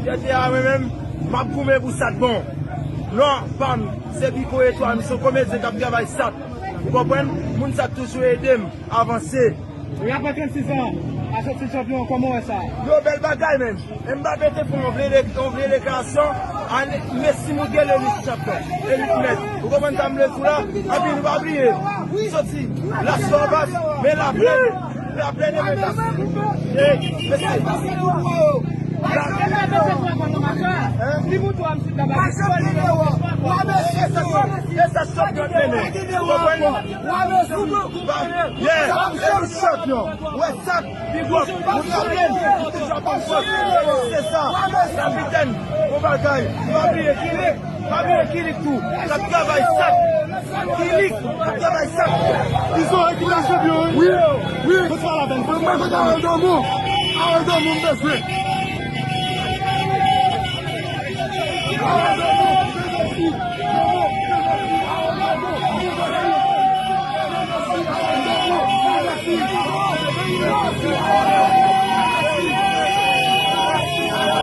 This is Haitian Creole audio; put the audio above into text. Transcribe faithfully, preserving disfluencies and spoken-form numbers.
Fyète a, mwen menm, m ap goumen pou Sat bon. Non, pa m, se Biko Etwal, m se yon komedyen k ap travay Sat. Ou konprann? Moun Sat toujou ede m avanse. Rapè trannsis an, a sòti chanpyon, kòman w wè sa? Yo, bèl bagay, menm. Mbappé te fè yon vle de-, yon vle deklarasyon, a Messi montre l elit chanpyon, elit mèt. Ou konprann sa m vle di w la? Epi nou pa bliye, soti Las Palmas, men laplè, laplè de Vegas. E, Messi. Hein? E sa chanpyon ap mennen. Ou konprann? Yeah, elit chanpyon. Wè sa. Big up, moun nan plen, ou te Japon fòs, se sa, kapitèn, bon bagay, pa bliye Kilik, pa bliye Kilik tou, l ap travay Sat, Kilik, l ap travay Sat. Izo, ekip la chanpyon, wi. Wi, wi. Fò sa la bèl. Mwen kontan Aldo Mou, Aldo Mou m bezwen.